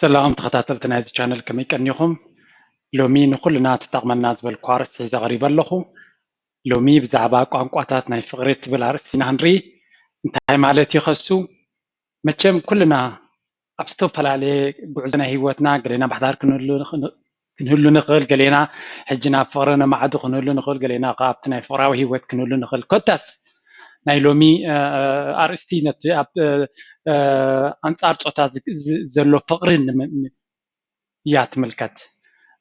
ሰላም ተኸታተልቲ ናይዚ ቻነል፣ ከመይ ቀኒኹም? ሎሚ ንኹልና ትጠቕመና ዝበልኩ ኣርእስቲ ሒዘ ቀሪበ ኣለኹ። ሎሚ ብዛዕባ ቋንቋታት ናይ ፍቕሪ እትብል ኣርእስቲ ኢና ክንርኢ። እንታይ ማለት እዩ ከሱ? መቸም ኩልና ኣብ ዝተፈላለየ ጉዕዞ ናይ ህይወትና ገሌና ብሓዳር ክንህሉ ንኽ- ክንህሉ ንኽእል፣ ገሌና ሕጂ ናብ ፍቕሪ ነማዕዱ ክንህሉ ንኽእል፣ ገሌና ከዓ ኣብቲ ናይ ፍቕራዊ ህይወት ክንህሉ ንኽእል። ኮታስ ናይ ሎሚ ኣርእስቲ ነቲ ኣብ ኣንፃር ፆታ ዘሎ ፍቕሪ እያ ትምልከት።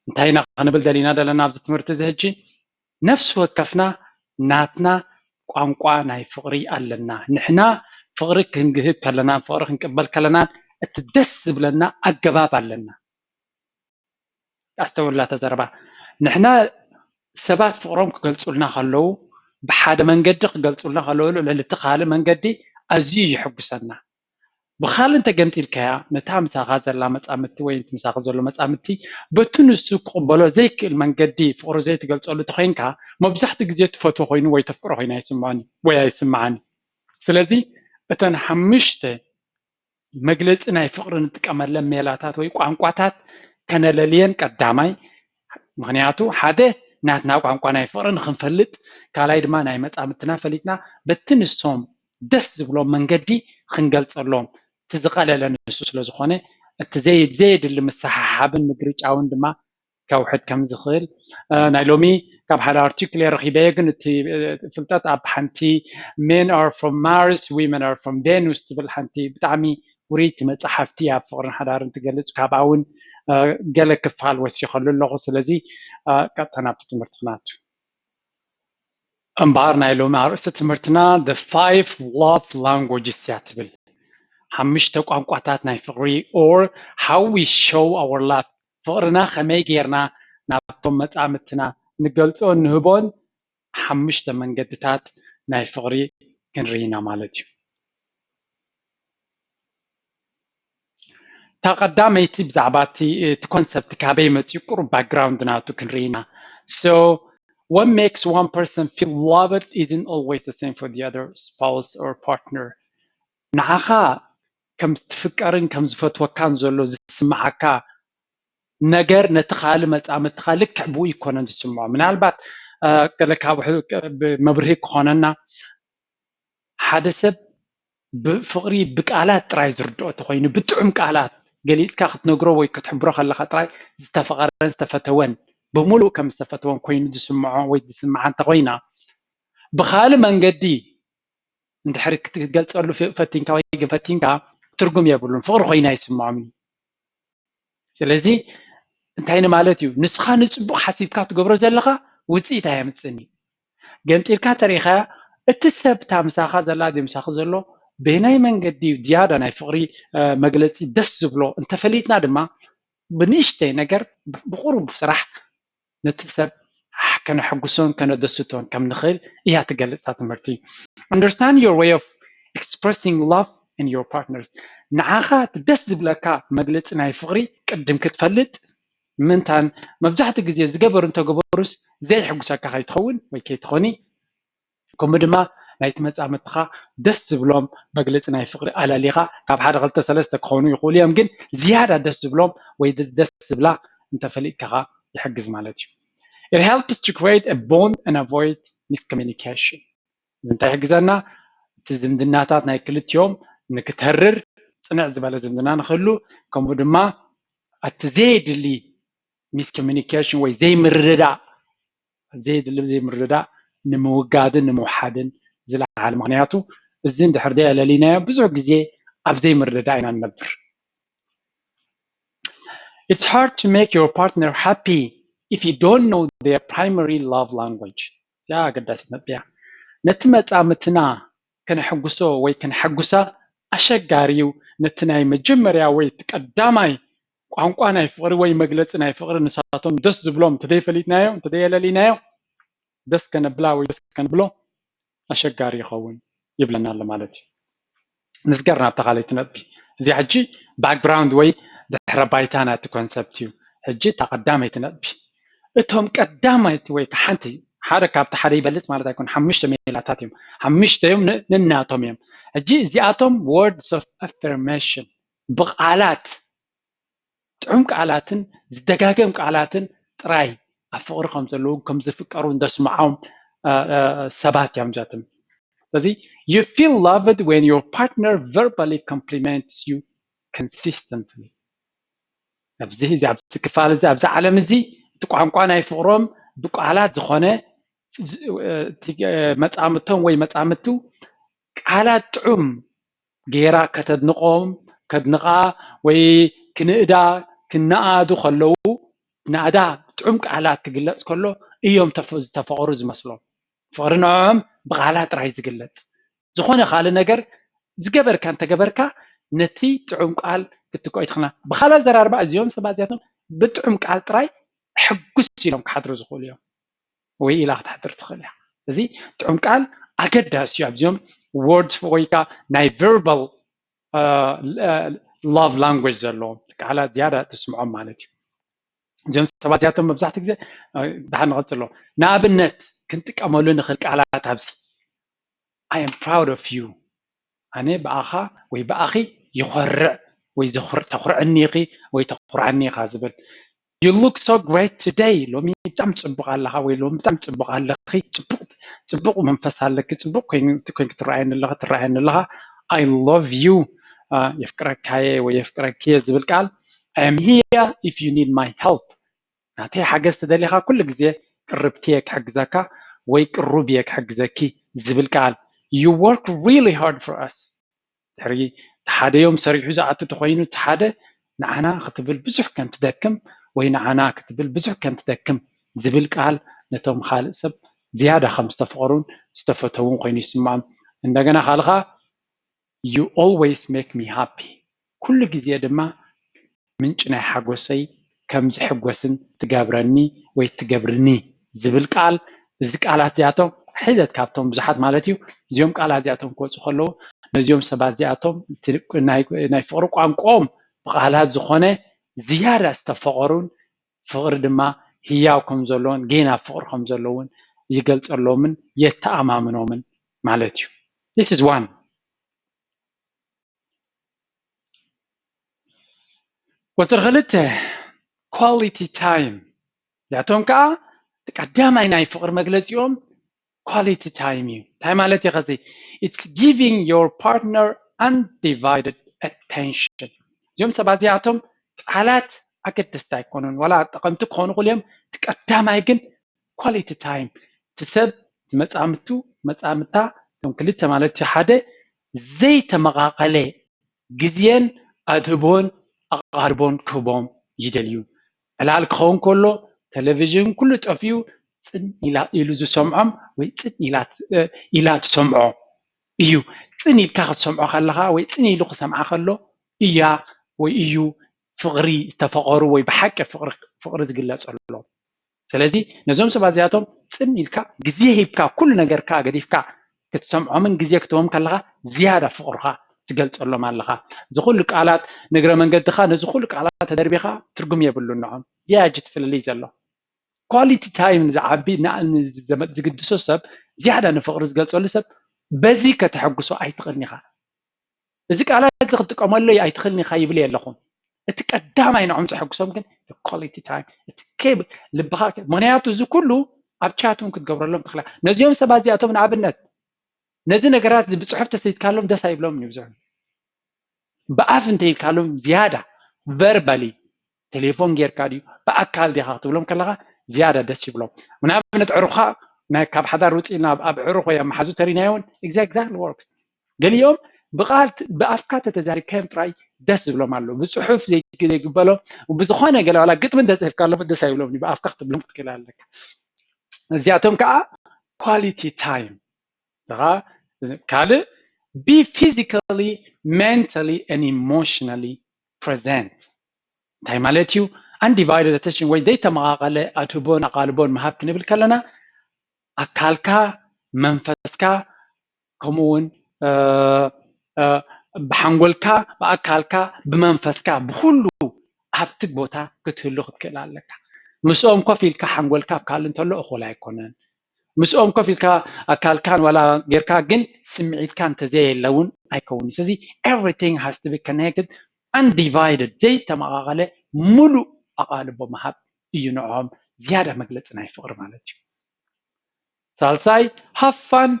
እንታይ ኢና ክንብል ደሊና ዘለና ኣብዚ ትምህርቲ እዚ? ሕጂ ነፍሲ ወከፍና ናትና ቋንቋ ናይ ፍቕሪ ኣለና። ንሕና ፍቕሪ ክንግህብ ከለናን ፍቕሪ ክንቅበል ከለናን እቲ ደስ ዝብለና ኣገባብ ኣለና። ኣስተውላ ተዘረባ። ንሕና ሰባት ፍቕሮም ክገልፁልና ከለዉ፣ ብሓደ መንገዲ ክገልፁልና ከለዉ፣ ልዕሊ እቲ ካልእ መንገዲ ኣዝዩ ይሕጉሰና። ብኻልእ እንተገምጢልካያ፣ ነታ ምሳኻ ዘላ መጻምድቲ ወይ እቲ ምሳኻ ዘሎ መጻምድቲ በቲ ንሱ ክቕበሎ ዘይክእል መንገዲ ፍቕሪ ዘይትገልጸሉ ተኾይንካ፣ መብዛሕትኡ ግዜ ትፈትዎ ኮይኑ ወይ ተፍቅሮ ኮይኑ ኣይስምዖን ወይ ኣይስምዓን። ስለዚ እተን ሓሙሽተ መግለጺ ናይ ፍቕሪ ንጥቀመለን ሜላታት ወይ ቋንቋታት ከነለልየን ቀዳማይ። ምኽንያቱ ሓደ ናትና ቋንቋ ናይ ፍቕሪ ንኽንፈልጥ፣ ካልኣይ ድማ ናይ መጻምድትና ፈሊጥና በቲ ንሶም ደስ ዝብሎም መንገዲ ክንገልጸሎም እቲ ዝቐለለ ንሱ ስለ ዝኾነ፣ እቲ ዘይ- ዘየድሊ ምስሓሓብን ምግርጫውን ድማ ከውሕድ ከም ዝኽእል፣ እ፣ ናይ ሎሚ ካብ ሓደ ኣርቲክል እየ ረኺበዮ፣ ግን እቲ፣ እ፣ ፍልጠት ኣብ ሓንቲ Men Are From Mars, Women Are From Venus ትብል ሓንቲ ብጣዕሚ ውርይቲ መጽሓፍቲ ኣብ ፍቕርን ሓዳርን ትገልጽ፣ ካብኣ እውን፣ እ፣ ገለ ክፋል ወሲኸሉ ኣለኹ። ስለዚ፣ እ፣ ቀጥታ ናብቲ ትምህርቲ ክናቱ። እምበኣር ናይ ሎሚ ኣርእስቲ ትምህርትና The Five Love Languages እያ ትብል። ሓሙሽተ ቋንቋታት ናይ ፍቕሪ፣ or how we show our love፣ ፍቕርና ከመይ ጌርና ናብቶም መጻምድትና ንገልጾን ንህቦን ሓሙሽተ መንገድታት ናይ ፍቕሪ ክንርኢ ኢና ማለት እዩ። እታ ቀዳመይቲ ብዛዕባ እቲ፣ እቲ ኮንሰፕት ካበይ መፂኡ ቁሩብ ባክግራውንድ ናቱ ክንርኢ ኢና። So, what makes one person feel loved isn't always the same for the other spouse or partner. ንዓኻ ከም ትፍቀርን ከም ዝፈትወካን ዘሎ ዝስምዓካ ነገር ነቲ ካልእ መጻምድትኻ ልክዕ ብኡ ይኮነን ዝስምዖ። ምናልባት፣ እ፣ ገለ ካብ ውሕ- ብ- መብርሂ ክኾነና፣ ሓደ ሰብ ብፍቕሪ ብቃላት ጥራይ ዝርድኦ ተኾይኑ፣ ብጥዑም ቃላት ገሊጽካ ክትነግሮ ወይ ክትሕብሮ ከለኻ ጥራይ ዝተፈቐረን ዝተፈተወን፣ ብምሉእ ከም ዝተፈተወን ኮይኑ ዝስምዖ ወይ ዝስምዓ እንተኾይና፣ ብኻልእ መንገዲ እንድሕሪ ክትገልጸሉ ፈ- ፈቲንካ ወይ ግን ፈቲንካ፣ ትርጉም የብሉን። ፍቕሪ ኮይና ይስምዖም እዩ። ስለዚ እንታይ ንማለት እዩ? ንስኻ ንጽቡቕ ሓሲብካ ትገብሮ ዘለኻ ውጽኢት ኣየምጽእን እዩ። ገምጢልካ ተሪኻ፣ እቲ ሰብ እታ ምሳኻ ዘላ ድዩ ምሳኺ ዘሎ በየናይ መንገዲ እዩ ዝያዳ ናይ ፍቕሪ፣ እ፣ መግለጺ ደስ ዝብሎ እንተፈሊጥና ድማ፣ ብንእሽተይ ነገር ብ- ብቑሩብ ስራሕ ነቲ ሰብ ከነሐጉሶን ከነደስቶን ከም ንኽእል እያ ትገልጽ እታ ትምህርቲ። Understand your way of expressing love in your partners። ንዓኻ እቲ ደስ ዝብለካ መግለጺ ናይ ፍቕሪ ቅድም ክትፈልጥ ምንታን፣ መብዛሕትኡ ግዜ ዝገበሩ እንተገበሩስ ዘይሕጉሰካ ከይትኸውን ወይ ከይትኾኒ፣ ከምኡ ድማ ናይቲ መጻምድትኻ ደስ ዝብሎም መግለጺ ናይ ፍቕሪ ኣላሊኻ፣ ካብ ሓደ ክልተ ሰለስተ ክኾኑ ይኽእሉ እዮም፣ ግን ዝያዳ ደስ ዝብሎም ወይ ድ- ደስ ዝብላ እንተፈሊጥካ ይሕግዝ ማለት እዩ። It helps to create a bond and avoid miscommunication. እዚ እንታይ ይሕግዘና? እቲ ዝምድናታት ናይ ክልቲኦም ንክትህርር፣ ጽንዕ ዝበለ ዝምድና ንክህሉ፣ ከምኡ ድማ እቲ ዘየድሊ ሚስኮሚኒኬሽን ወይ ዘይምርድዳእ፣ ዘየድሊ ዘይምርድዳእ ንምውጋድን ንምውሓድን ዝለዓለ። ምክንያቱ እዚ እንድሕር ደይ ኣለሊናዮ ብዙሕ ግዜ ኣብ ዘይምርድዳእ ኢና ንነብር። It's hard to make your partner happy if you don't know their primary love language. እዚኣ ኣገዳሲት ነጥቢ እያ። ነቲ መጻምትና ከነሐጉሶ ወይ ከነሐጉሳ ኣሸጋሪ እዩ። ነቲ ናይ መጀመርያ ወይ እቲ ቀዳማይ ቋንቋ ናይ ፍቕሪ ወይ መግለጺ ናይ ፍቕሪ ንሳቶም ደስ ዝብሎም እንተደይፈሊጥናዮ፣ እንተደየለሊናዮ፣ ደስ ከነብላ ወይ ደስ ከነብሎ ኣሸጋሪ ይኸውን ይብለና ኣሎ ማለት እዩ። ንስገር ናብታ ካልኣይቲ ነጥቢ። እዚኣ ሕጂ ባክግራውንድ ወይ ድሕረ ባይታ ናይቲ ኮንሰፕት እዩ። ሕጂ እታ ቀዳመይቲ ነጥቢ። እቶም ቀዳመይቲ ወይ ሓንቲ፣ ሓደ ካብቲ ሓደ ይበልጽ ማለት ኣይኮን፣ ሓሙሽተ ሜላታት እዮም። ሓሙሽተ እዮም፣ ን- ንናቶም እዮም። ሕጂ እዚኣቶም words of affirmation፣ ብቓላት ጥዑም ቃላትን ዝደጋገም ቃላትን ጥራይ ኣብ ፍቕሪ ከም ዘለዉ ከም ዝፍቀሩ እንደስምዖም ሰባት እዮም ዛትም። ስለዚ you feel loved when your partner verbally compliments you consistently። ኣብዚ ኣብዚ ክፋል እዚ ኣብዚ ዓለም እዚ እቲ ቋንቋ ናይ ፍቕሮም ብቃላት ዝኾነ መጻምቶም ወይ መጻምቱ ቃላት ጥዑም ጌራ ከተድንቖም ከድንቓ ወይ ክንእዳ ክነኣዱ ከለዉ ናእዳ ጥዑም ቃላት ክግለጽ ከሎ እዮም ዝተፈቕሩ ዝመስሎም። ፍቕሪ ንዕኦም ብቃላት ጥራይ ዝግለጽ። ዝኾነ ካልእ ነገር ዝገበርካ እንተገበርካ ነቲ ጥዑም ቃል ክትክኦ ይትኽልና። ብኻልእ ኣዘራርባ እዚኦም ሰባት እዚኣቶም ብጥዑም ቃል ጥራይ ሕጉስ ኢሎም ክሓድሩ ዝኽእሉ እዮም። ወይ ኢላ ክትሓድር ትኽእል እያ። እዚ ጥዑም ቃል ኣገዳሲ እዩ። ኣብዚኦም words ወይ ከዓ ናይ verbal love language ዘለዎም ቃላት ዝያዳ ትስምዖም ማለት እዩ። እዚኦም ሰባት እዚኣቶም መብዛሕትኡ ግዜ ድሓር ንቐፅሎ። ንኣብነት ክንጥቀመሉ ንኽእል ቃላት ኣብዚ I am proud of you፣ ኣነ ብኣኻ ወይ ብኣኺ ይኾርዕ ወይ ተኹርዕኒ ኢኺ ወይ ተኹርዓኒ ኢኻ ዝብል። You look so great today፣ ሎሚ ብጣዕሚ ፅቡቕ ኣለኻ ወይ ሎሚ ብጣዕሚ ፅቡቕ ኣለኺ፣ ፅቡቕ መንፈስ ኣለኪ፣ ፅቡቕ ኮይንኪ ትረኣየኒ ኣለኻ፣ ትረኣየኒ ኣለኻ። I love you፣ የፍቅረካየ ወይ የፍቅረኪየ ዝብል ቃል። I am here if you need my help፣ ናተይ ሓገዝ ተደሊኻ ኩሉ ግዜ ቅርብቲ እየ ክሕግዘካ ወይ ቅሩብ እየ ክሕግዘኪ ዝብል ቃል። You work really hard for us። ድሕሪ ሓደ ዮም ሰሪሑ ዝኣቱ ተኾይኑ እቲ ሓደ ንዓና ክትብል ብዙሕ ከም ትደክም ወይ ንዓና ክትብል ብዙሕ ከም ትደክም ዝብል ቃል ነቶም ካልእ ሰብ ዝያዳ ከም ዝተፈቐሩን ዝተፈተውን ኮይኑ ይስምዖም። እንደገና ካልኻ you always make me happy፣ ኩሉ ግዜ ድማ ምንጪ ናይ ሓጎሰይ ከም ዝሕጎስን ትገብረኒ ወይ ትገብርኒ ዝብል ቃል። እዚ ቃላት እዚኣቶም ሕደት ካብቶም ብዙሓት ማለት እዩ። እዚኦም ቃላት እዚኣቶም ክወፁ ከለዉ ነዚኦም ሰባት እዚኣቶም ናይ ፍቕሪ ቋንቋኦም ብቃላት ዝኾነ ዝያዳ ዝተፈቐሩን ፍቕሪ ድማ ህያው ከም ዘለዎን ጌና ፍቕሪ ከም ዘለውን ይገልፀሎምን የተኣማምኖምን ማለት እዩ። This is one። ቁፅሪ ክልተ quality time። ያቶም ከዓ ቀዳማይ ናይ ፍቕሪ መግለፂኦም quality time እዩ። እንታይ ማለት እዩ ኸዚ? It's giving your partner undivided attention። እዚኦም ሰባት እዚኣቶም ቃላት ኣገደስቲ ኣይኮኑን፣ ዋላ ጠቐምቲ ክኾኑ ክእል እዮም። እቲ ቀዳማይ ግን quality time፣ እቲ ሰብ መጻምቱ መጻምታ እቶም ክልተ ማለት ሓደ ዘይተመቓቐለ ግዜን ኣድህቦን ኣቓርቦን ክህቦም ይደልዩ። ዕላል ክኸውን ከሎ ቴሌቪዥን ኩሉ ጠፊኡ ጽን ኢላ ኢሉ ዝሰምዖም ወይ ጽን ኢላ ትሰምዖ እዩ። ጽን ኢልካ ክትሰምዖ ከለኻ ወይ ጽን ኢሉ ክሰምዓ ከሎ እያ ወይ እዩ ፍቕሪ ዝተፈቐሩ ወይ ብሓቂ ፍቕሪ ዝግለጸሎም። ስለዚ ነዞም ሰባት እዚኣቶም ጽን ኢልካ ግዜ ሂብካ ኩሉ ነገርካ ገዲፍካ ክትሰምዖምን ግዜ ክትቦም ከለኻ ዝያዳ ፍቕርኻ ትገልጸሎም ኣለኻ። እዚ ኩሉ ቃላት ንግረ መንገድኻ ነዚ ኩሉ ቃላት ተደርቢኻ ትርጉም የብሉን ንዖም። ዝያጅ ትፍልልይ ዘሎ quality time ንዝዓቢ ዝግድሶ ሰብ ዝያዳ ንፍቕሪ ዝገልጸሉ ሰብ በዚ ከተሐጉሶ ኣይትኽእልን ኢኻ። እዚ ቃላት እዚ ክትጥቀመሉ ኣይትኽእልን ኢኻ ይብል የለኹም። እቲ ቀዳማይ ንዖም ዘሐጉሶም ግን quality time እቲ ልብኻ ምክንያቱ እዚ ኩሉ ኣብ ቻት እውን ክትገብረሎም ትኽእላ። ነዚኦም ሰባት እዚኣቶም ንኣብነት ነዚ ነገራት እዚ ብፅሑፍ ተሰይትካሎም ደስ ኣይብሎም እዩ ብዙሕ ብኣፍ እንተይልካሎም ዝያዳ verbally ቴሌፎን ጌርካ ድዩ ብኣካል ዲኻ ክትብሎም ከለኻ ዝያዳ ደስ ይብሎም። ንኣብነት ዕሩኻ ካብ ሓዳር ውፅእ ኢልና ኣብ ዕሩኽ ወይ ኣብ መሓዙ ተሪናዮ እውን exactly works። ገሊኦም ብቃል ብኣፍካ ተተዛሪብካዮም ጥራይ ደስ ዝብሎም ኣለዉ። ብፅሑፍ ዘይግበሎም ብዝኾነ ገለ ዋላ ግጥሚ እንተፅሒፍካሎም ደስ ኣይብሎም ብኣፍካ ክትብሎም ክትክእል ኣለካ። እዚኣቶም ከዓ quality time። ካልእ be physically, mentally and emotionally present። እንታይ ማለት እዩ? Undivided attention ወይ ዘይተመቓቐለ ኣድህቦን ኣቓልቦን ምሃብ ክንብል ከለና ኣካልካ፣ መንፈስካ፣ ከምኡ እውን ብሓንጎልካ፣ ብኣካልካ፣ ብመንፈስካ፣ ብኩሉ ኣብቲ ቦታ ክትህሉ ክትክእል ኣለካ። ምስኦም ኮፍ ኢልካ ሓንጎልካ ኣብ ካልእ እንተሎ እኹል ኣይኮነን። ምስኦም ኮፍ ኢልካ ኣካልካን ዋላ ጌርካ ግን ስምዒትካ እንተዘየለ እውን ኣይከውንን። ስለዚ everything has to be connected, undivided፣ ዘይተመቓቐለ ሙሉእ ኣቓልቦ ምሃብ እዩ ንዕኦም ዝያዳ መግለፂ ናይ ፍቕሪ ማለት እዩ። ሳልሳይ have fun።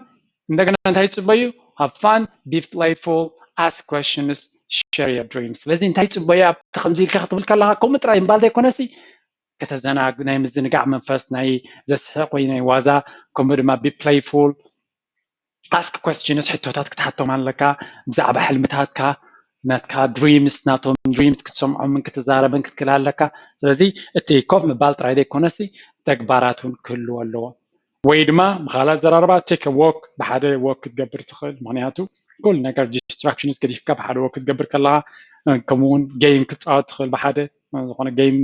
እንደገና እንታይ ይፅበዩ? Have fun, be playful, ask questions, share your dreams። ስለዚ እንታይ ይፅበዩ ኣብቲ ከምዚ ኢልካ ክትብል ከለካ ከምኡ ጥራይ ምባል ዘይኮነሲ ከተዘናግ ናይ ምዝንጋዕ መንፈስ ናይ ዘስሕቕ ወይ ናይ ዋዛ ከምኡ ድማ be playful ask questions ሕቶታት ክትሓቶም ኣለካ ብዛዕባ ሕልምታትካ ናትካ dreams ናቶም dreams ክትሰምዖምን ክትዛረብን ክትክእል ኣለካ። ስለዚ እቲ ኮፍ ምባል ጥራይ ዘይኮነሲ ተግባራት እውን ክህልዎ ኣለዎ። ወይ ድማ ብካልእ ኣዘራርባ take a walk ብሓደ walk ክትገብር ትኽእል። ምክንያቱ ኩሉ ነገር distractions ገዲፍካ ብሓደ walk ክትገብር ከለካ ከምኡውን game ክትፃወት ትኽእል ብሓደ ዝኾነ game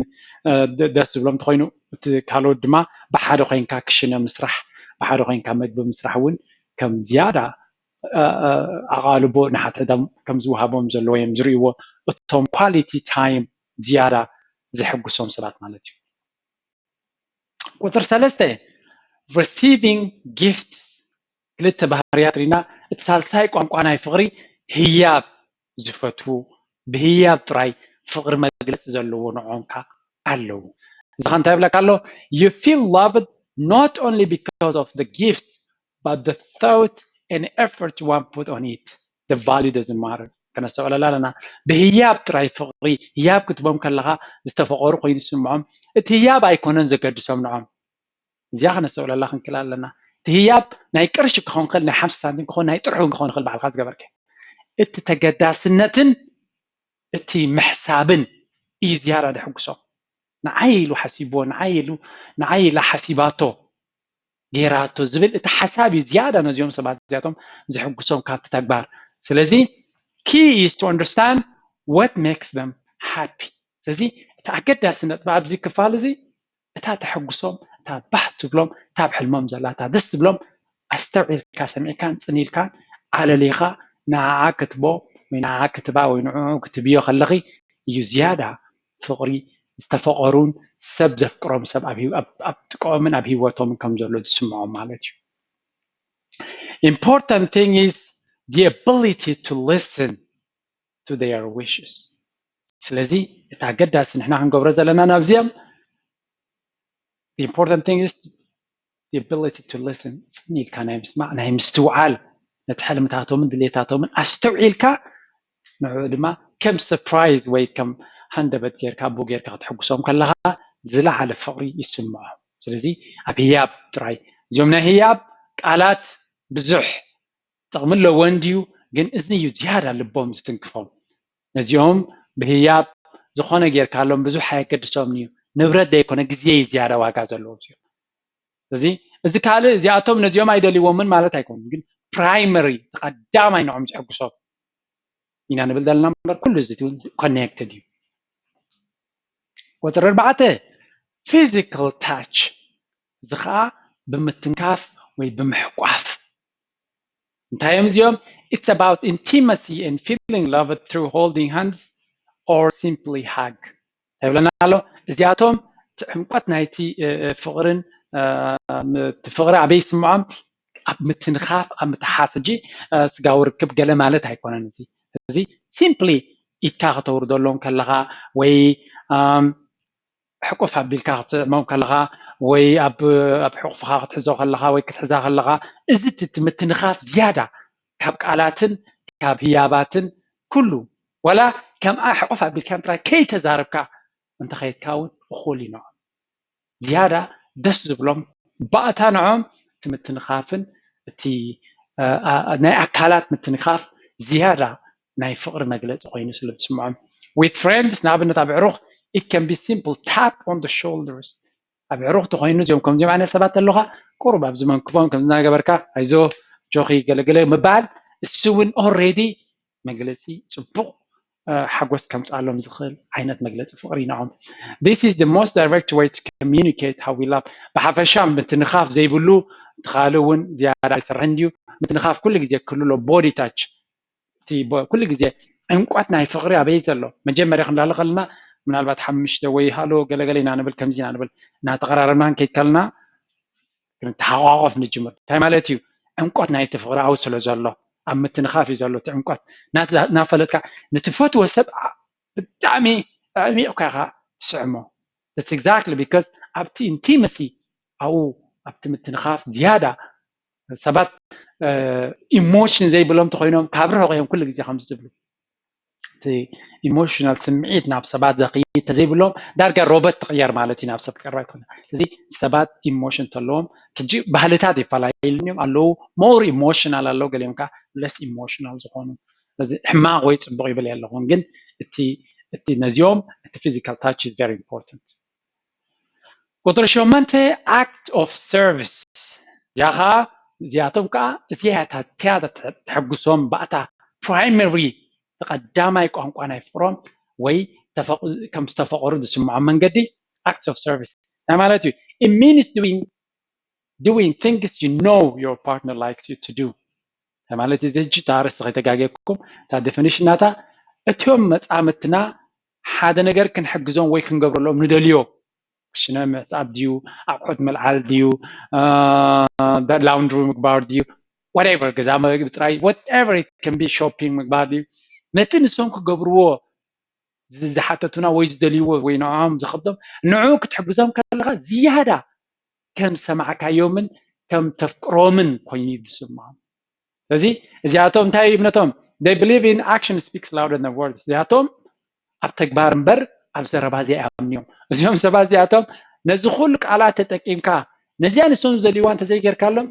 ደስ ዝብሎም እንተኮይኑ እቲ ካልኦት ድማ ብሓደ ኮይንካ ክሽነ ምስራሕ ብሓደ ኮይንካ መግቢ ምስራሕ እውን ከም ዝያዳ ኣቓልቦ ንሓትሕቶም ከም ዝወሃቦም ዘለዎ እዮም ዝርእይዎ። እቶም quality time ዝያዳ ዘሐጉሶም ሰባት ማለት እዩ። ቁፅሪ ሰለስተ receiving gifts ክልተ ባህርያት ሪና እቲ ሳልሳይ ቋንቋ ናይ ፍቕሪ ህያብ ዝፈትዉ ብህያብ ጥራይ ፍቕሪ መግለፂ ዘለዎ ንዖምካ ኣለዉ። እዚ ከ እንታይ ይብለካ ኣሎ? You feel loved not only because of the gift but the thought and effort one put on it. The value doesn't matter። ከነስተውዕለላ ኣለና። ብህያብ ጥራይ ፍቕሪ ህያብ ክትቦም ከለኻ ዝተፈቐሩ ኮይኑ ዝስምዖም እቲ ህያብ ኣይኮነን ዘገድሶም ንዖም። እዚኣ ከነስተውዕለላ ክንክእል ኣለና። እቲ ህያብ ናይ ቅርሺ ክኸውን ክእል ናይ ሓምሳ ሳንቲም ክኸውን ናይ ጥርሑ ክኸውን ክእል ባዕልካ ዝገበርከ እቲ ተገዳስነትን እቲ ምሕሳብን እዩ ዝያዳ ደሕጉሶም። ንዓይ ኢሉ ሓሲብዎ ንዓይ ኢሉ ንዓይ ኢላ ሓሲባቶ ጌራቶ ዝብል እቲ ሓሳብ እዩ ዝያዳ ነዚኦም ሰባት እዚኣቶም ዝሕጉሶም ካብቲ ተግባር። ስለዚ key is to understand what makes them happy። ስለዚ እቲ ኣገዳሲ ነጥቢ ኣብዚ ክፋል እዚ እታ ተሐጉሶም እታ ባህ ትብሎም እታ ኣብ ሕልሞም ዘላ እታ ደስ ትብሎም ኣስተውዒልካ ሰሚዕካን ፅን ኢልካን ኣለሊኻ ንዓዓ ክትቦ ወይ ንዓዓ ክትባ ወይ ንዕዑ ክትብዮ ከለኺ እዩ ዝያዳ ፍቕሪ ዝተፈቐሩን ሰብ ዘፍቅሮም ሰብ ኣብ ጥቅኦምን ኣብ ህይወቶምን ከም ዘሎ ዝስምዖም ማለት እዩ። Important thing is the ability to listen to their wishes። ስለዚ እቲ ኣገዳሲ ንሕና ክንገብሮ ዘለና ናብዚኦም important thing is the ability to listen ፅን ኢልካ ናይ ምስማዕ ናይ ምስትውዓል ነቲ ሕልምታቶምን ድሌታቶምን ኣስተውዒልካ ንዕኡ ድማ ከም surprise ወይ ከም ሃንደበት ጌርካ ኣቦ ጌርካ ክትሕጉሶም ከለካ ዝለዓለ ፍቕሪ ይስምዖ። ስለዚ ኣብ ህያብ ጥራይ እዚኦም ናይ ህያብ ቃላት ብዙሕ ጥቕሚ ኣለዎ እንድዩ ግን እዚ እዩ ዝያዳ ልቦም ዝትንክፎም። ነዚኦም ብህያብ ዝኾነ ጌርካሎም ብዙሕ ኣየገድሶምን እዩ። ንብረት ዘይኮነ ግዜ እዩ ዝያዳ ዋጋ ዘለዎ እዚኦም። እዚ እዚ ካልእ እዚኣቶም ነዚኦም ኣይደልይዎምን ማለት ኣይኮኑን ግን primary ቀዳማይ ንዖም ዝሕጉሶም ኢና ንብል ዘለና እምበር ኩሉ እዚ እውን connected እዩ። ቁፅሪ ኣርባዕተ physical touch እዚ ከዓ ብምትንካፍ ወይ ብምሕቋፍ እንታይ እዮም እዚኦም? It's about intimacy and feeling loved through holding hands or simply hug። እንታይ ይብለና ኣሎ? እዚኣቶም እቲ ዕምቆት ናይቲ ፍቕርን እቲ ፍቕሪ ኣበይ ይስምዖም? ኣብ ምትንኻፍ ኣብ ምትሓስ ሕጂ ስጋዊ ርክብ ገለ ማለት ኣይኮነን። እዚ እዚ simply ኢድካ ከተውርደሎም ከለኻ ወይ ሕቁፍ ኣቢልካ ክትስዕሞም ከለኻ ወይ ኣብ ኣብ ሕቑፍኻ ክትሕዞ ከለኻ ወይ ክትሕዛ ከለኻ እዚ እቲ ምትንኻፍ ዝያዳ ካብ ቃላትን ካብ ህያባትን ኩሉ ዋላ ከምኣ ሕቑፍ ኣቢልካዮም ጥራይ ከይተዛረብካ እንተኸይድካ እውን እኹል እዩ ንዖም ዝያዳ ደስ ዝብሎም ባእታ ንዖም እቲ ምትንኻፍን እቲ ናይ ኣካላት ምትንኻፍ ዝያዳ ናይ ፍቕሪ መግለፂ ኮይኑ ስለ ዝስምዖም with friends ንኣብነት ኣብ ዕሩኽ it can be simple tap on the shoulders ኣብ ዕሩኽ ተኮይኑ እዚኦም ከምዚኦም ዓይነት ሰባት ኣለኻ ቁሩብ ኣብዚ መንክቦም ከም ዝናገበርካ ኣይዞ ጆኺ ገለገለ ምባል እሱ እውን already መግለፂ ፅቡቕ ሓጎስ ከምፅኣሎም ዝኽእል ዓይነት መግለፂ ፍቕሪ ኢና። This is the most direct way to communicate how we love። ብሓፈሻ ምትንኻፍ ዘይብሉ እቲ ካልእ እውን ዝያዳ ኣይሰርሕን ድዩ? ምትንኻፍ ኩሉ ግዜ ክህሉ ኣሎ body touch እቲ ኩሉ ግዜ ዕምቆት ናይ ፍቕሪ ኣበይ ዘሎ መጀመርያ ክንላለ ከለና ምናልባት ሓምሽተ ወይ ሃሎ ገለገለ ኢና ንብል ከምዚ ኢና ንብል እናተቐራረብና ክንከይድ ከለና ክንተሓቋቆፍ ንጅምር እንታይ ማለት እዩ ዕምቆት ናይቲ ፍቕሪ ኣብኡ ስለ ዘሎ ኣብ ምትንኻፍ እዩ ዘሎ እቲ ዕምቆት እናፈለጥካ ንትፈትዎ ሰብ ብጣዕሚ ኣዕሚቕካ ኢኻ ትስዕሞ። That's exactly because ኣብቲ intimacy ኣብኡ ኣብቲ ምትንኻፍ ዝያዳ ሰባት ኢሞሽን ዘይብሎም ተኮይኖም ካብ ርሑቕ እዮም ኩሉ ግዜ ከምዚ ዝብሉ። እቲ ኢሞሽናል ስምዒት ናብ ሰባት ዘኽይድ ተዘይብሎም ዳርጋ ሮበት ትቕየር ማለት እዩ፣ ናብ ሰብ ክቀርባ ኣይትኽእልን። ስለዚ ሰባት ኢሞሽን ተለዎም ሕጂ ባህልታት ይፈላለዩን እዮም ኣለዉ። ሞር ኢሞሽናል ኣለዉ፣ ገሊኦም ከዓ ለስ ኢሞሽናል ዝኾኑ። ስለዚ ሕማቕ ወይ ፅቡቕ ይብል የለኹን፣ ግን እቲ እቲ ነዚኦም እቲ ፊዚካል ታች is very important። ቁፅሪ ሸመንተ act of service። እዚኣ ከዓ እዚኣቶም ከዓ እዚኣ እታ እቲኣ ተሐጉሶም ባእታ ፕራይመሪ ቀዳማይ ቋንቋ ናይ ፍቅሮም ወይ ከም ዝተፈቀሩ ዝስምዖም መንገዲ act of service ናይ ማለት እዩ። It means doing doing things you know your partner likes you to do። ማለት እዚ ሕጂ እታ ኣርእስቲ ከይተጋገኩም እታ ዴፊኒሽን ናታ እቲኦም መፃምትና ሓደ ነገር ክንሕግዞም ወይ ክንገብረሎም ንደልዮ ክሽነ ምሕፃብ ድዩ ኣቑሑት ምልዓል ድዩ ላውንድሪ ምግባር ድዩ whatever ገዛ ምፅራይ whatever it can be shopping ምግባር ድዩ ነቲ ንሶም ክገብርዎ ዝሓተቱና ወይ ዝደልይዎ ወይ ንዕኦም ዝኸብዶም ንዑ ክትሕግዞም ከለካ ዝያዳ ከም ዝሰማዕካዮምን ከም ተፍቅሮምን ኮይኑ እዩ ዝስምዖም። ስለዚ እዚኣቶም እንታይ እዩ እምነቶም? They believe in action speaks louder than words። እዚኣቶም ኣብ ተግባር እምበር ኣብ ዘረባ ዘይኣምኑ እዮም። እዚኦም ሰባት እዚኣቶም ነዚ ኩሉ ቃላት ተጠቂምካ ነዚኣ ንሶም ዝደልይዋ እንተዘይጌርካሎም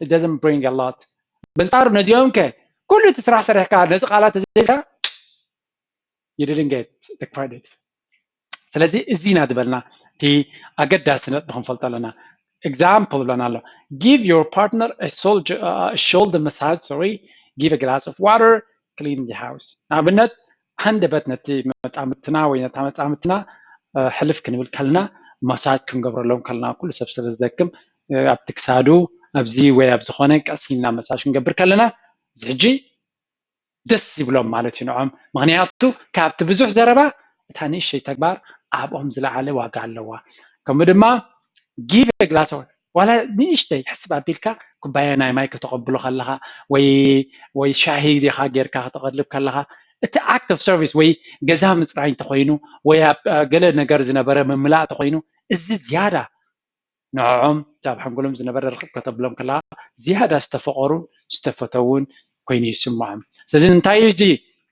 it doesn't bring a lot። በንጻሩ ነዚኦም ከ ኩሉ እቲ ስራሕ ሰሪሕካ ነዚ ቃላት ተዘይካ you didn't get the credit። ስለዚ እዚ ኢና ዝበልና እቲ ኣገዳሲ ነጥቢ ክንፈልጦ ኣለና። Example ብለና ኣሎ። Give your partner a shoulder massage, sorry, give a glass of water, clean the house። ንኣብነት ሃንደበት ነቲ መጻምድትና ወይ ነታ መጻምድትና ሕልፍ ክንብል ከለና ማሳጅ ክንገብረሎም ከለና ኩሉ ሰብ ስለ ዝደክም ኣብቲ ክሳዱ ኣብዚ ወይ ኣብ ዝኾነ ቀስ ኢልና መሳጅ ክንገብር ከለና እዚ ሕጂ ደስ ይብሎም ማለት እዩ ንዖም። ምክንያቱ ካብቲ ብዙሕ ዘረባ እታ ንእሽተይ ተግባር ኣብኦም ዝለዓለ ዋጋ ኣለዋ። ከምኡ ድማ give a glass of ዋላ ንእሽተይ ሕስብ ኣቢልካ ኩባያ ናይ ማይ ከተቐብሎ ከለኻ ወይ ወይ ሻሂ ዲኻ ጌርካ ከተቐልብ ከለኻ እቲ act of service ወይ ገዛ ምፅራይ እንተኮይኑ ወይ ኣብ ገለ ነገር ዝነበረ ምምላእ እንተኮይኑ እዚ ዝያዳ ንዕኦም እዛ ኣብ ሓንጎሎም ዝነበረ ርክብ ከተብሎም ከለካ ዝያዳ ዝተፈቐሩን ዝተፈተውን ኮይኑ ይስምዖም። ስለዚ እንታይ እዩ እዚ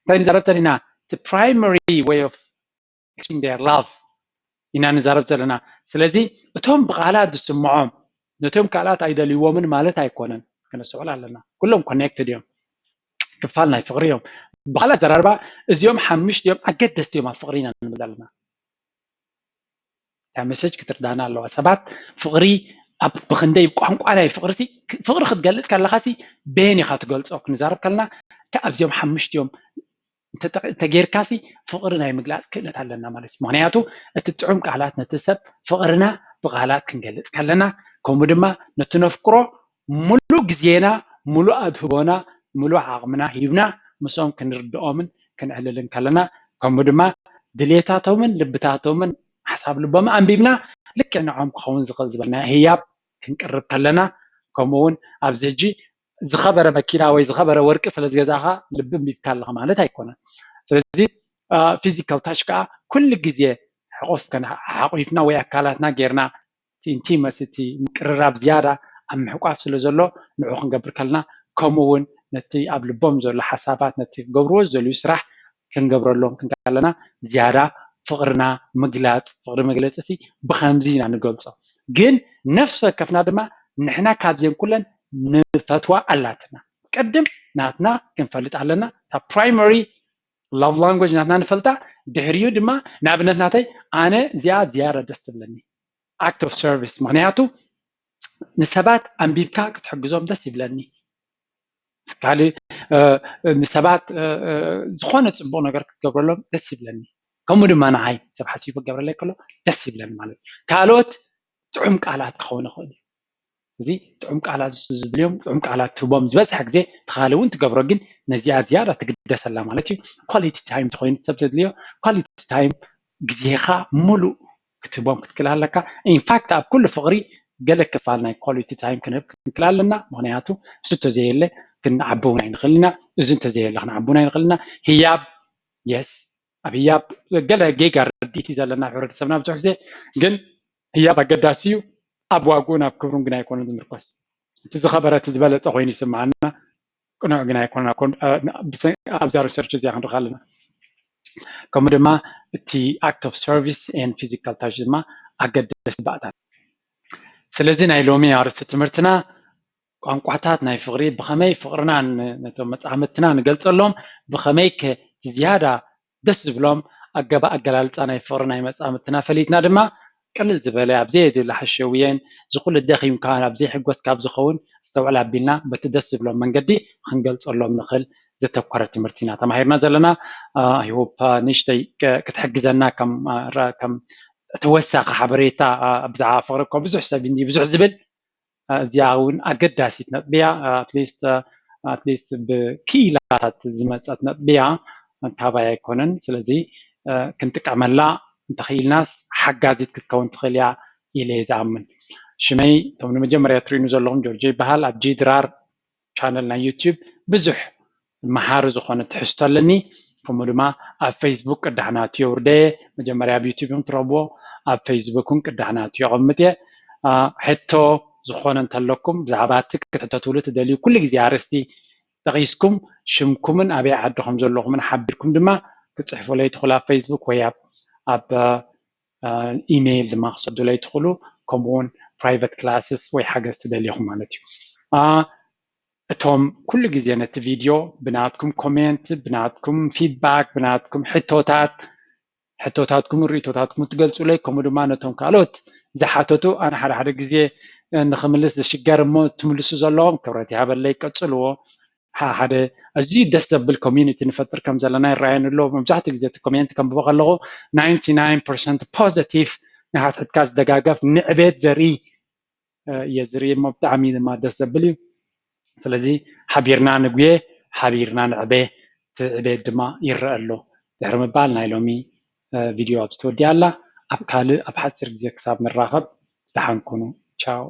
እንታይ ንዛረብ ዘለና እቲ primary way of expressing their love ኢና ንዛረብ ዘለና። ስለዚ እቶም ብቃላት ዝስምዖም ነቶም ካልኣት ኣይደልይዎምን ማለት ኣይኮነን፣ ክነስተውዕል ኣለና። ኩሎም ኮኔክትድ እዮም፣ ክፋል ናይ ፍቅሪ እዮም። ብካልእ ኣዘራርባ እዚኦም ሓሙሽቲኦም ኣገደስቲ እዮም ኣብ ፍቅሪ ኢና ንብል ዘለና። እታ መሰጅ ክትርዳና ኣለዋ። ሰባት ፍቕሪ ኣብ ብኽንደይ ቋንቋ ናይ ፍቕሪ ሲ ፍቕሪ ክትገልጽ ከለኻ ሲ በየን ኢኻ ትገልጾ? ክንዛረብ ከለና ኣብዚኦም ሓሙሽቲኦም እንተጌርካ ሲ ፍቕሪ ናይ ምግላጽ ክእለት ኣለና ማለት እዩ። ምኽንያቱ እቲ ጥዑም ቃላት ነቲ ሰብ ፍቕርና ብቓላት ክንገልጽ ከለና ከምኡ ድማ ነቲ ነፍቅሮ ሙሉእ ግዜና ሙሉእ ኣድህቦና ሙሉእ ዓቕምና ሂብና ምስኦም ክንርድኦምን ክንዕልልን ከለና ከምኡ ድማ ድሌታቶምን ልብታቶምን ሓሳብ ልቦም ኣንቢብና ልክዕ ንዖም ክኸውን ዝኽእል ዝበልና ህያብ ክንቅርብ ከለና ከምኡ እውን ኣብዚ ሕጂ ዝኸበረ መኪና ወይ ዝኸበረ ወርቂ ስለ ዝገዛኻ ልቢ ኣንቢብካ ኣለኻ ማለት ኣይኮነን። ስለዚ ፊዚካል ታች ከዓ ኩሉ ግዜ ሕቑፍ ሓቑፍና ወይ ኣካላትና ጌርና ኢንቲመሲ እቲ ምቅርራብ ዝያዳ ኣብ ምሕቋፍ ስለ ዘሎ ንዑ ክንገብር ከለና ከምኡ እውን ነቲ ኣብ ልቦም ዘሎ ሓሳባት ነቲ ክገብርዎ ዝደልዩ ስራሕ ክንገብረሎም ክንከለና ዝያዳ ፍቅርና ምግላፅ ፍቅሪ መግለፂ ሲ ብከምዚ ኢና ንገልፆ። ግን ነፍሲ ወከፍና ድማ ንሕና ካብዘን ኩለን ንፈትዋ ኣላትና ቅድም ናትና ክንፈልጥ ኣለና። እታ ፕራይመሪ ላቭ ላንጉጅ ናትና ንፈልጣ። ድሕሪኡ ድማ ንኣብነት ናተይ ኣነ እዚኣ ዝያዳ ደስ ትብለኒ ኣክት ኦፍ ሰርቪስ ምክንያቱ ንሰባት ኣንቢብካ ክትሕግዞም ደስ ይብለኒ። ካልእ ንሰባት ዝኾነ ፅቡቅ ነገር ክትገብረሎም ደስ ይብለኒ። ከምኡ ድማ ንዓይ ሰብ ሓሲቡ ክገብረለይ ከሎ ደስ ይብለኒ ማለት እዩ። ካልኦት ጥዑም ቃላት ክኸውን ይኽእል እዩ። እዚ ጥዑም ቃላት ዝደልዮም ጥዑም ቃላት ትህቦም ዝበዝሐ ግዜ ተኻሊ እውን ትገብሮ ግን ነዚኣ ዝያዳ ትግደሰላ ማለት እዩ። ኳሊቲ ታይም ተኮይኑ ሰብ ዘድልዮ ኳሊቲ ታይም ግዜኻ ሙሉእ ክትህቦም ክትክእል ኣለካ። ኢንፋክት ኣብ ኩሉ ፍቅሪ ገለ ክፋል ናይ ኳሊቲ ታይም ክንህብ ክንክእል ኣለና። ምክንያቱ እሱ እንተዘየለ ክንዓቢ እውን ኣይንክእል ኢና። እዚ እንተዘየለ ክንዓቢ እውን ኣይንክእል ኢና። ህያብ የስ ኣብ ህያብ ገለ ጌጋ መረዳድእቲ ዘለና ኣብ ሕብረተሰብና ብዙሕ ግዜ ግን ህያብ ኣገዳሲ እዩ። ኣብ ዋግኡን ኣብ ክብሩን ግን ኣይኮነን ዝምርኮስ። እቲ ዝኸበረ እቲ ዝበለፀ ኮይኑ ይስምዓና፣ ቅኑዕ ግን ኣይኮነን። ኣብዛ ሪሰርች እዚኣ ክንርካ ኣለና። ከምኡ ድማ እቲ act of service and physical touch ድማ ኣገደስቲ ባእታት። ስለዚ ናይ ሎሚ ኣርእስቲ ትምህርትና ቋንቋታት ናይ ፍቕሪ ብኸመይ ፍቕርና ነቶም መጻምድትና ንገልጸሎም፣ ብኸመይ ከ ዝያዳ ደስ ዝብሎም ኣገባ ኣገላልጻ ናይ ፍቕሪ ናይ መጻምድትና ፈሊጥና ድማ ቅልል ዝበለ ኣብ ዘየድሊ ሓሸውየን ዝኹሉ ደኺምካ ኣብ ዘይሕጎስ ካብ ዝኸውን ኣስተውዕል ኣቢልና በቲ ደስ ዝብሎም መንገዲ ክንገልጸሎም ንኽእል ዘተኮረ ትምህርቲ ኢና ተማሂርና ዘለና። I hope ንእሽተይ ክትሕግዘና ከም ተወሳኺ ሓበሬታ ብዛዕባ ፍቕሪ እኮ ብዙሕ ሰብ እንዲ ብዙሕ ዝብል እዚኣ እውን ኣገዳሲት ነጥቢ እያ። ኣትሊስት ብክኢላታት ዝመፀት ነጥቢ እያ፣ ካባይ ኣይኮነን። ስለዚ ክንጥቀመላ እንተኽኢልናስ ሓጋዚት ክትከውን ትኽእል እያ ኢለ እየ ዝኣምን። ሽመይ እቶም ንመጀመርያ ትርእኑ ዘለኹም ጆርጆ ይበሃል። ኣብ ጂ ድራር ቻነል ናይ ዩቲዩብ ብዙሕ መሃሪ ዝኾነ ትሕዝቶ ኣለኒ። ከምኡ ድማ ኣብ ፌስቡክ ቅዳሕ ናቱ የውርደ እየ። መጀመርያ ኣብ ዩቲዩብ እውን ትረኽብዎ፣ ኣብ ፌስቡክ እውን ቅዳሕ ናቱ የቐምጥ እየ። ሕቶ ዝኾነ እንተለኩም ብዛዕባ እቲ ክትሕተትሉ ትደልዩ ኩሉ ግዜ ኣርእስቲ ጠቒስኩም ሽምኩምን ኣበይ ዓዲ ከም ዘለኹምን ሓቢርኩም ድማ ክፅሕፉለይ ትኽእሉ ኣብ ፌስቡክ ወይ ኣብ ኢሜይል ድማ ክሰዱለይ ትኽእሉ። ከምኡውን ፕራይቨት ክላስስ ወይ ሓገዝ ትደልይኹም ማለት እዩ። እቶም ኩሉ ግዜ ነቲ ቪድዮ ብናትኩም ኮሜንት ብናትኩም ፊድባክ ብናትኩም ሕቶታት ሕቶታትኩምን ርእቶታትኩም ትገልፁለይ ከምኡ ድማ ነቶም ካልኦት ዝሓተቱ ኣነ ሓደ ሓደ ግዜ ንክምልስ ዝሽገር እሞ ትምልሱ ዘለዎም ክብረት ይሃበለይ ቀፅልዎ። ሓደ ኣዝዩ ደስ ዘብል ኮሚኒቲ ንፈጥር ከም ዘለና ይረኣየኒ ኣሎ። መብዛሕትኡ ግዜ እቲ ኮሜንት ከንብቦ ከለኹ ናይንቲ ናይን ፐርሰንት ፖዘቲቭ ንሓትሕትካ ዝደጋገፍ ንዕቤት ዘርኢ እየ ዝርኢ እሞ ብጣዕሚ ድማ ደስ ዘብል እዩ። ስለዚ ሓቢርና ንጉየ ሓቢርና ንዕበ እቲ ዕቤት ድማ ይረአ ኣሎ ድሕሪ ምባል ናይ ሎሚ ቪድዮ ኣብዚ ተወዲኣ ኣላ። ኣብ ካልእ ኣብ ሓፂር ግዜ ክሳብ ንራኸብ ደሓን ኩኑ። ቻው።